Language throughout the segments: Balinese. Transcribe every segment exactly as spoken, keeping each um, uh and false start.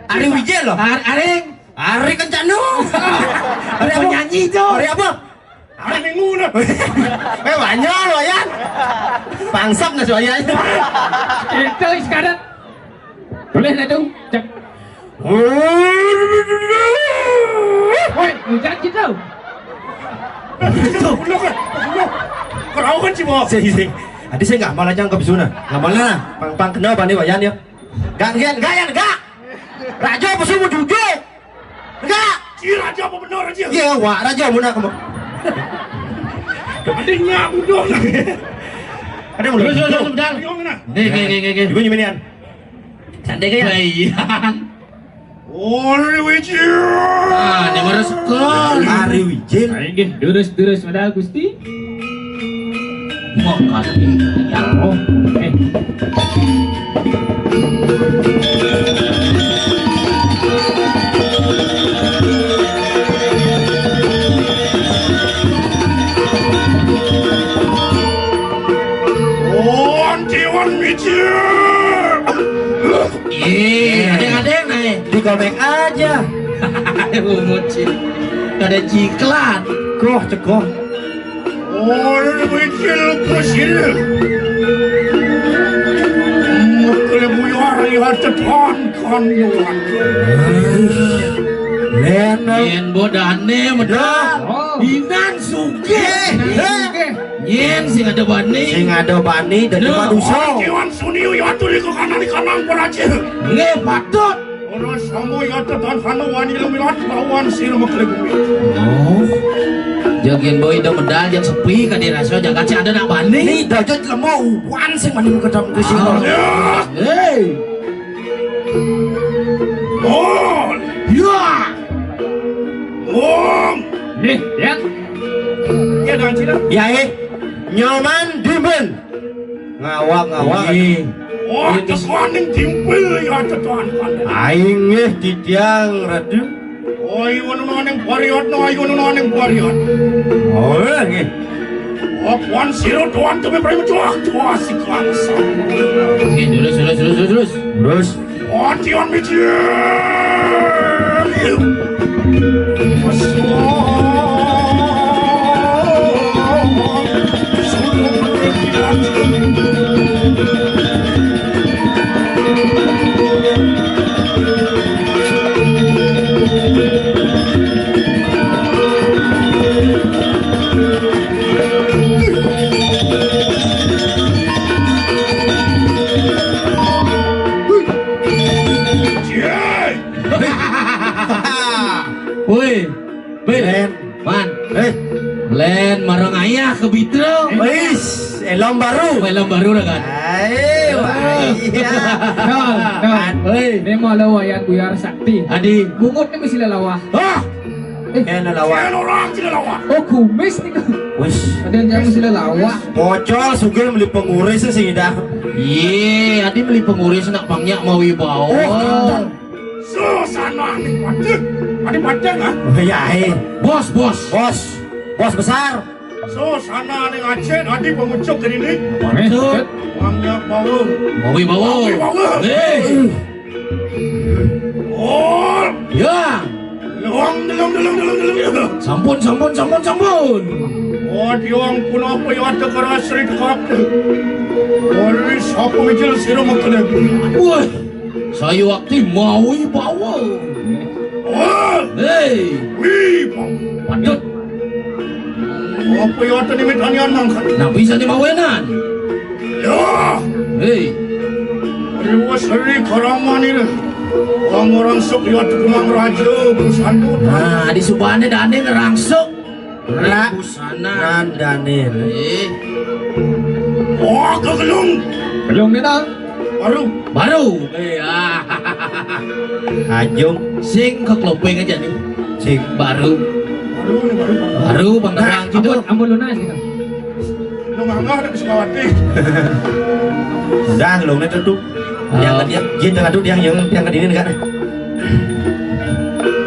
Ari Wijil loh. Ar-, Ari. Ari Kencana. Ari apa? Penyanyi itu. Ari apa? Ari Minggu nah. Eh, banyak loh, Yan. Pangsap nggak suaya? Itu Iskandar. Boleh lah, Dung. Cek. Woi, hujan gitu. Itu. Keraukan sih, Bos. Sing, sing. Adi saya nggak malah cangkep sana. Nggak malah. Pang, pang kenal bani Wayan ya. Gak, gak, gak, ya, gak. Raja apa semua juga? Enggak. Si raja apa benar aja? Iya, wak raja mana kamu? Adanya udah. Ada mulai. Terus, terus, terus, bentar. Ayo, mana? Nih, nih, nih, nih, nih. Gimana, gimana, Yan? Santai ya. Bayan. Ari Wijil. Ah, dia baru sekol. Ari Wijil. Ayo, nggih, terus, terus, pada Gusti. Makasih, ya. Oh, eh. Oh, Dewan Mijil. Iya, ada-ada naik. Di komik aja. Bungut sih. Ada ciklan. Koh, cekoh. Oh, ini Mijil, Mijil. Mukul buyar, ya, teton, kan, ya. Lena. Yen bodane medal. Ya. Oh. Inan sugih. Eh, eh. Yen sing ada bani. Sing ada bani, dadi manusa. Dewan Suni, ya, tuli ke kanan, di kanan, Praja. Nggih, patut. Ora sama ya tetan hana wani lumirat lawan sira meklebumi. Oh. Jagian boy do medal yang sepi kan dirasa jagat sih ada nak bani. Ni dajat lemah uwan sing mani kedam ke sini. Ah. Hei. Oh. Ya. Om. Nih, ya. Ya dan sila. Ya eh. Nyoman dimen. Ngawak, ngawak. Ih. Wah, tekoning timpil ya tetuan kan. Aing nggih titiang Ratu. Oh, iwon noning pariot, no iwon noning pariot. Oh, nggih. Oh, puan siro tuan tu memang cuak cuak si kuasa. Oke, terus, terus, terus, terus, terus. Terus. Oh, Tion Mijil. Woi, Bil. Len. Man. Eh. Len marang ayah ke Bitro. Wis, elom baru. Oh, elom baru lah kan. Ayo, iya. Nol, nol. Hei. Ini mau lawa yang buyar sakti. Adi. Bungut ini mesti lelawa. Hah? Eh. Kena lawan. Kena orang sila lawan. Oh, kumis nih. Wis. Ada yang mesti lelawa. Pocol sugih beli penguris sih dah. Iya, adi beli penguris nak pangnya mau wibawa. Oh, Susana ning Padang. Adi Padang, ah? Oh, iya, eh. Bos, bos. Bos. Bos besar. Susana ning Aceh, adi pengucuk dari ini. Betul. Wangnya bau. Bawi bau. Bawi bau. Eh. Oh. Ya. Lewang, lewang, lewang, lewang, lewang. Sampun, sampun, sampun, sampun. Oh, diong pun apa ya ada kerasri dekap. Ori sapa mijil sira mengkene. Wah. Saya waktu mau bawa. Oh. Hei. Wih, Bang. Waduh. Apa ya ada nimitanian mangkat? Nah, bisa dimawenan. Ya. Hei. Dewa Sri Karamani. Wong orang sok ya tukang raja perusahaan. Nah, di subane dane ngerangsuk. Ra- Busana. Nandane. Eh. Oh, kegelung. Gelung ni tau. Baru. Baru. Eh, ah. Ajung. Sing keklopeng aja nih. Sing. Baru. Baru ni, baru. Baru, Bang Nah, Terang, gitu. Ampun, ampun lunas gitu. Lu nggak ada Sukawati. Udah, lu ngetu tuh. Yang Oh. Dia, dia tengah tuh, dia yang, yang ke dini negara.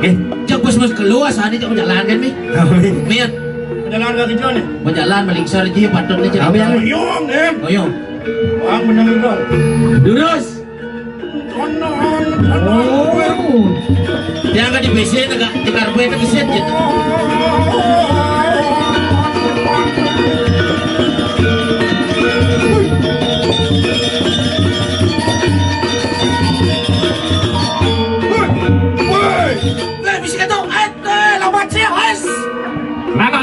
Oke. Cek bos, bos, keluar, saat ini cek jalan kan, Mi? Oh, Mi. Mian. Jalan kaki John nih. Mau jalan, paling sore, Ji, patut nih, Ji. Amin. Oyong, eh. Oyong. Wah, bener, Bang. Durus. Kanan, kanan. Oh. Yang ka di B C na ka, di karpe na ka set gitu. Woi, woi. Eh, bisa kata, eh, eh, lambat sih, wes. Kenapa?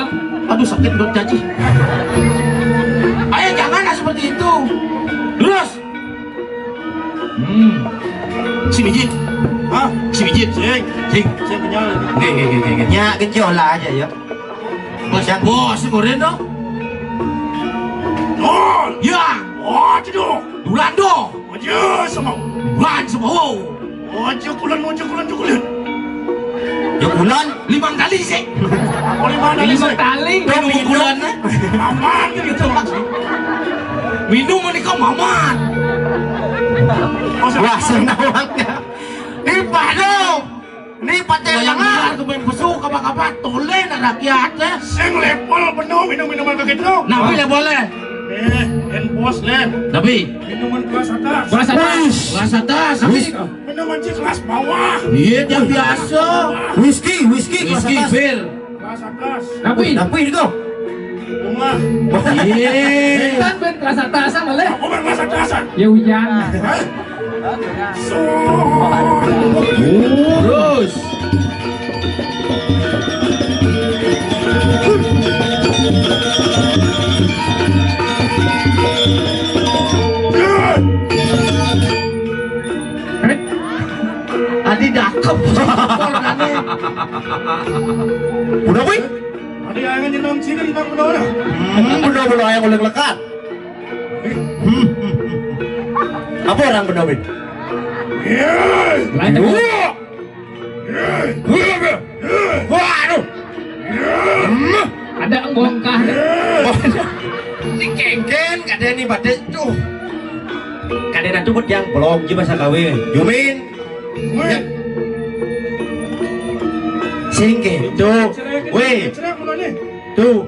Aduh, sakit perut caci. Ayo, janganlah seperti itu. Terus. Hmm. Si Bijit. Hah? Si Bijit. Sing. Sing. Sing kenyal. Nggih, nggih, nggih, nggih, nggih. Nya genjoh lah aja ya. Bos, bos, si Koren dong. Oh, ya. Oh, cedo. Dulan dong. Aja sama. Dulan sama. Oh. Ojo kulon, ojo kulon, ojo kulon. Ya kulon. Limang kali sih. Oh, limang kali sih. Limang kali. Minum kulon, eh. Aman gitu. Minum menika maman. Wah, senawang ya. Ini Pak dong. Ini Pak Yang Telangan. Aku main pesu, kapa-kapa, tole nak rakyat, eh. Sing level penuh minum-minuman kayak gitu. Nah, boleh, boleh. Eh, en bos, Len. Tapi minuman kelas atas. Kelas atas. Wis. Kelas atas. Tapi wis. Minuman sih kelas bawah. Iya, yang biasa. Whisky, whisky, kelas atas. Whisky, bir. Kelas atas. Tapi, tapi itu. Bunga. Iya. Kan ben kelas atasan, oleh. Aku ben kelas atasan. Ya, hujan. Hah? So. Terus. Adi dakep. Udah, wih. Adi ayangan nyenam sini tentang bedona. Hmm, bener-bener ayang oleh lekat. Hmm. Apa orang bener, Win? Iya. Lanjut. Iya. Iya. Iya. Waduh. Iya. Hmm. Ada bongkar. Iya. Ini kengken, kada nih, Pak Dek. Tuh. Kada ada tuh yang belum, ji bahasa gawe. Jumin. Weh. Sing ke, tuh. Weh. Tuh.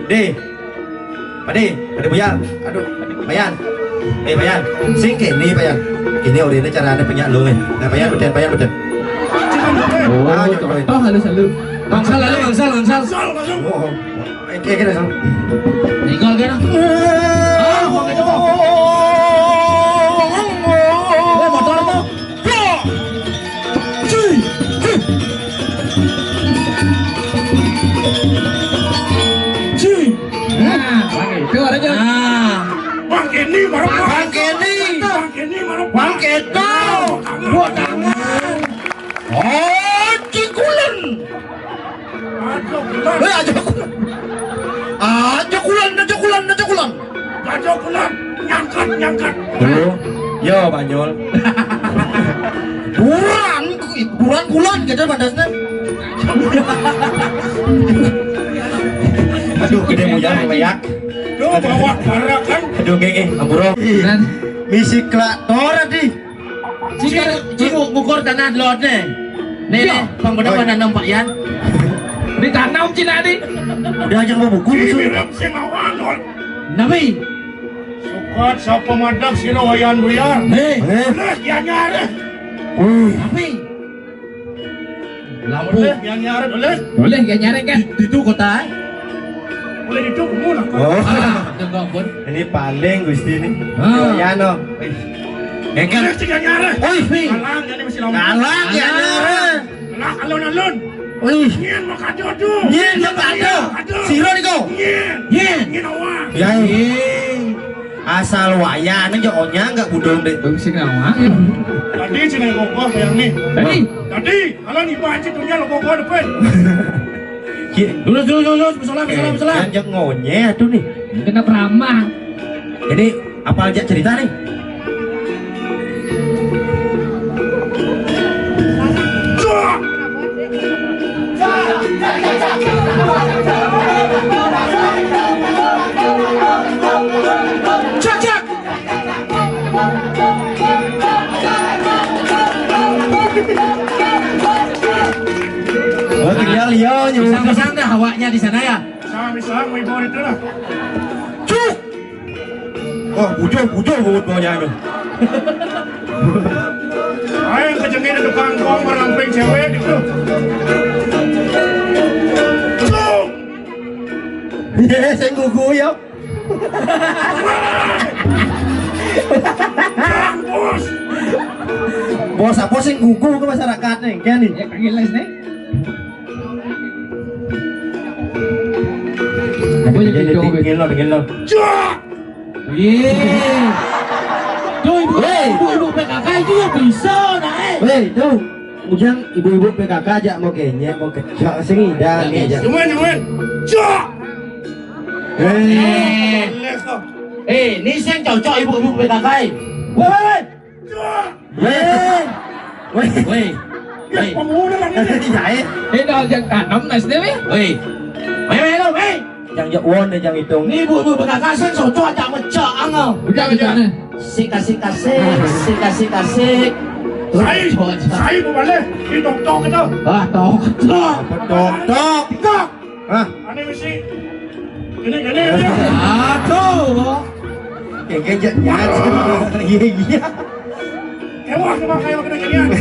Deh. Pade, pade buyar. Aduh, Bayan. Eh, Bayan. Sing ke, nih, Bayan. Ini udah ini cara ada punya lo, eh. Nah, Bayan, betul, Bayan, betul. Oh, ah, toh halus, halus. Bangsal, halus, bangsal, bangsal. Oh, oh. Eh, eh, kira, Sam. Tinggal kan? Ah, mau ke coba. Oh, motor tuh. Ci. Ci. Ci. Nah, pakai itu ada aja. Nah. Bang Kenny, Bang Kenny. Bang Kenny, Bang Kenny, Bang Kenny. Buat tangan. Oh, Cikulen. Aja kulon. Eh, aja kulon. Aja kulon, aja kulon, aja kulon. Aja kulon. Nyangkat, nyangkat. Tuh. Yo, Banyol. Buran, buran kulon gitu pantasnya. Aduh, gede muyang, banyak. Tuh, bawa barang kan. Aduh, nggih, nggih, ampura. Dan misi kelak tora di. Jika, jika ngukur tanah lot nih. Nih, nih, pang pada mana nampak, Yan? Ditanam Cina di. Dia aja mau buku. Ini musuh. Bilang sing awal, Lord. Nabi. Sukat sapa madak sira Wayan Buyar. Hei. Eh. Bener, ya nyare. Wih. Nabi. Lampu. Boleh, yang nyare, boleh. Boleh, ya nyare kan? Di, di itu kota, eh? Boleh di itu, kamu lah. Oh. Ah, enggak, enggak, pun. Ini paling Gusti ini. Ah. Ya, no. Wih. Enggak. Boleh, sing yang nyare. Wih. Kalang, jadi mesti lawan. Kalang, ya, nyare. Lah, alun-alun. Wih. Nyen mau kado tu. Nyen mau kado. Kado. Siro ni kau. Nyen. Nyen. Nyen awak. Ya. Nyen. Asal wayah ni jok onya enggak budong deh. Bagus sih nama. Tadi sini kokoh yang ni. Tadi. Tadi, kalau ni baca tu dia kokoh depan. Ki-, dulu, dulu, dulu, dulu, bersalah, bersalah, eh, bersalah. Jangan ngonyeh tu ni. Kena beramah. Jadi, apa aja cerita nih? Cak, cak. Oh, tinggal yo, nyuruh. Pisang-pisang dah awaknya di sana ya. Pisang-pisang, ibu itu lah. Cuk. Wah, bujur, bujur, bujur bawahnya itu. Ayo, kerja Ini tukang kong meramping cewek gitu. Cung! Iya, saya gugu ya. Bos. Bos apa sih gugu ke masyarakat nih? Kayak nih. Ya, panggil les nih. Apa yang Gini, gitu? Gini lo, gini lo. Cak! Iya. Tuh, ibu, Weh. Ibu, ibu P K K itu ya bisa, nah, eh. Weh, tuh. Ujang ibu-ibu P K K aja mau kenyek, mau kecak, sing ngidang, Lagi. Ngidang. Cuman, cuman. Cak! Eh. Les tuh. Eh, ini sih cocok ibu-ibu P K K. Weh. Weh. Weh. Weh. Weh. Pemuda lagi. Iya, eh. Eh, dah jangan tanam nas deh, weh. Weh. Weh, weh, weh. Jang jak won deh, jang hitung. Ni bu bu bekakasan soto ajak mecak angau. Udah, udah. Sik kasih kasih, sik kasih kasih. Sai, sai bu balik. Ini tok tok itu. Ah, tok tok. Apa tok tok? Tok. Hah? Ane mesti. Ini ini ini. Aduh. Kayak gejek nyat. Iya iya. Ewah, ewah, kayak kena ginian.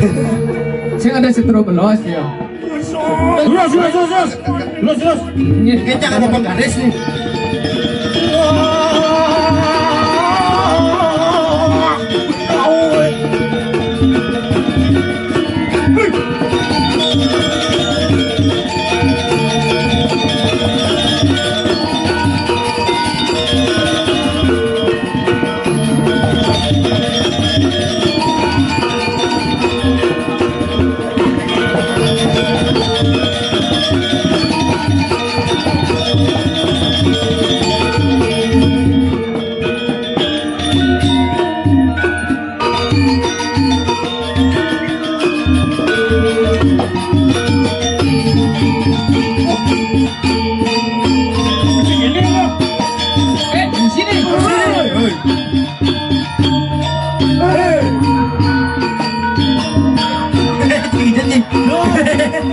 Sing ada setro belos ya. Terus, terus, terus, terus. Terus, terus. Iya. Kecak apa penggaris nih? Eh, di sini. Hei. Hei. Hei. Hei. Hei. Hei.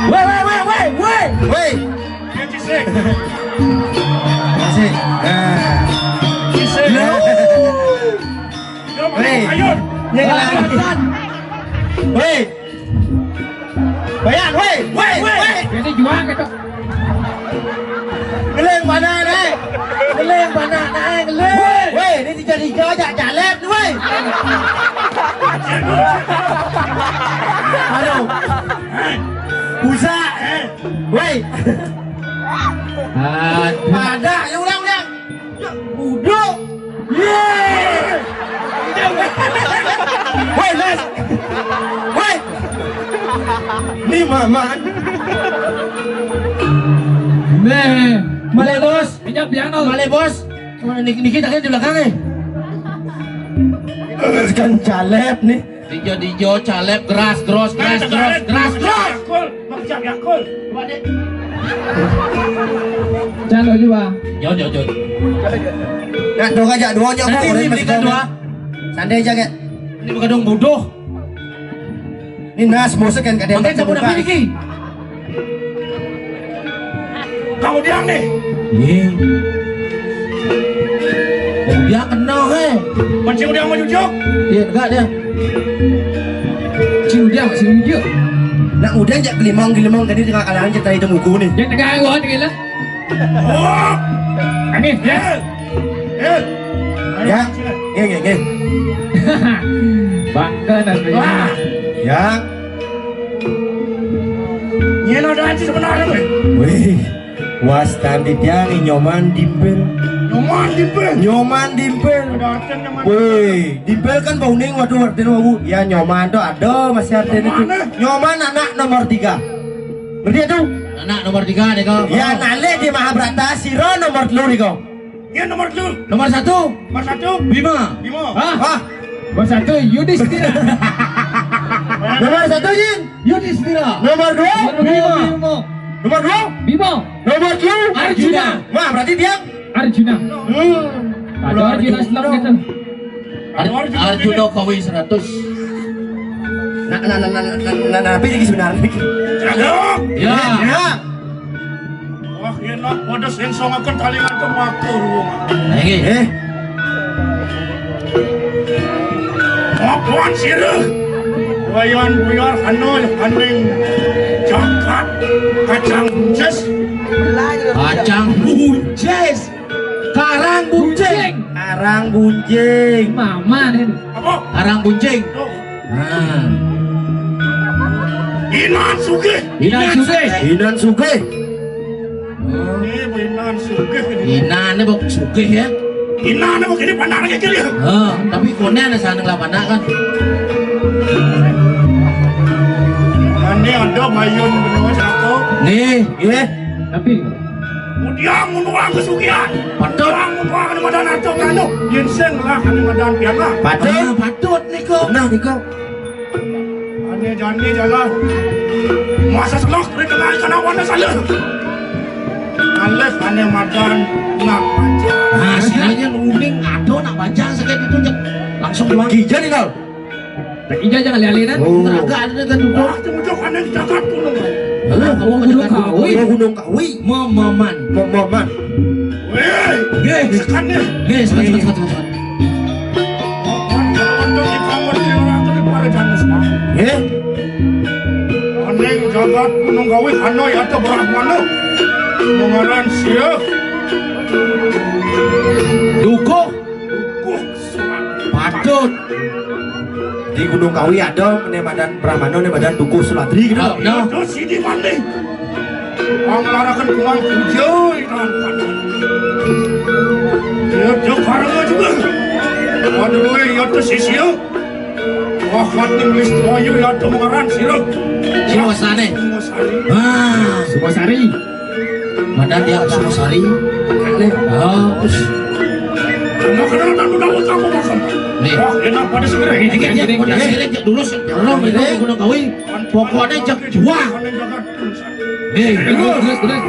Weh, weh, weh, weh, weh. Weh. Asik. Nah. Weh. Yang lagi. Weh. Bayar, weh, weh, weh. Jadi jual gitu. Ngeling mana, eh? Ngeling mana, eh? Ngeling. Weh, ini dijadi jajak jalep nih, weh. Aduh. Busa, eh. Weh. Aduh. Ada, ya ulang, ulang. Budok. Yeay. Woi, Mas. Woi. Ini maman. Nih. Male, Bos. Pinjam piano. Male, Bos. Mana Niki, Niki tadi di belakang, eh? Kan caleb nih. Dijo, dijo, caleb, geras, geros, geras, geros, geras, geros. Yakul, Bang Jam, Yakul. Coba deh. Calo juga. Jauh, jauh, jauh. Nah, dua aja, dua aja. Nanti ini belikan dua. Sandi aja, Kak. Ini bukan dong bodoh. Ini nas, bosnya kan kadang. Makin baca kamu buka. Dapat lagi. Kamu bilang nih. Iya. Dia kenal, heh. Mancing udah mau jujur. Iya, enggak dia. Cing udah, cing udah. Nak udah jak gelimang-gelimang tadi tengah kalangan kita itu muku nih. Dia tengah gua nih lah. Oh. Aneh, ya. Eh. Eh. Ya. Nggih, nggih, nggih. Bangga dan wah. Ya. Yen ada aja sebenarnya, weh. Wih, was tandit yang nyoman dimpel. Nyoman dimpel. Nyoman dimpel. Ada artinya nyoman. Wih, dimpel kan bau ning, waduh, artinya bau. Ya, nyoman tuh ada, masih artinya itu. Nyoman, eh? Nyoman anak nomor tiga. Ngerti itu? Anak nomor tiga, nih, kok. Ya, nale di Mahabharata, siro nomor telu, nih, kok. Dia nomor telu. Nomor satu. Nomor satu. Bima. Bima. Hah? Hah? Nomor satu, Yudhistira. Nomor satu, Jin. Yudhistira. Nomor dua. Nomor dua, Bima. Bima. Nomor dua. Bima. Nomor tiga. Arjuna. Wah, berarti dia Arjuna. Hmm. Ada Arjuna Islam gitu. Ar- Arjuna Kawi seratus. Nah, nah, nah, nah, nah, nah, nah, apa ini sebenarnya? Cakep. Ya. Ya. Enak pada sing songaken talingan tembako ruwung. Nah, iki. Eh. Mapuan sira. Wayan buyar anu kaning jagat kacang buncis. Kacang buncis. Karang buncis. Karang buncis. Mama nih. Apa? Karang buncis. Tuh. Nah. Inan sugih. Inan sugih. Inan sugih. Ini inan sugih ini. Inane kok sugih ya. Inane kok ini pandang aja kiri ya. Heeh, tapi kone ana saneng lah panak kan. Ini ada bayun benua satu. Nih, nggih. Tapi Mudiang ngunuhang kesugihan. Patut. Mudiang ngunuhang madan ato nganu. Yen sing lah ane madan piana. Patut. Ah, patut niku. Nah, niku. Ane jani jalan. Masa selok rek kenal kana wana salah. Alif ane madan ngak panjang. Nah, siranya uning ado nak panjang sakit itu, Cek. Langsung pulang. Kijan nih, Kal. Lah, iya, jangan lali-lali, kan? Oh. Neraka ada kan duduk. Wah, itu muncul ane jagat kuno. Hah? Kamu ke Gunung Kawi. Oh, Gunung Kawi. Mamaman. Mamaman. Weh, nggih, sekane. Nggih, sekat, sekat, sekat, sekat. Mapan kalau untuk di kamar di orang tuh di para janes, Pak. Nggih. Aning jagat Gunung Kawi, ana ya ada Brahmana. Mengaran Siap. Dukuh. Dukuh. Patut. Di Gunung Kawi ada, ne madan Brahmana, ne madan Dukuh Sulatri gitu. Oh, no. Terus ini mandi. Panglarakan kumang puja, ikan patut. Ya, dia karena juga. Waduh, ya, itu sisi, ya. Wah, mati nulis toyo, ya, itu mengeran, sirap. Singosari. Singosari. Ah, Singosari. Madan dia Singosari. Nih. Oh, terus. Mau kenal, tak tahu, tak tahu, tak tahu. Nih. Wah, enak pada segera. Ini kan dia pada segera, dulu, orang itu Gunung Kawi. Pokoknya jak juang. Nih, terus, terus, terus.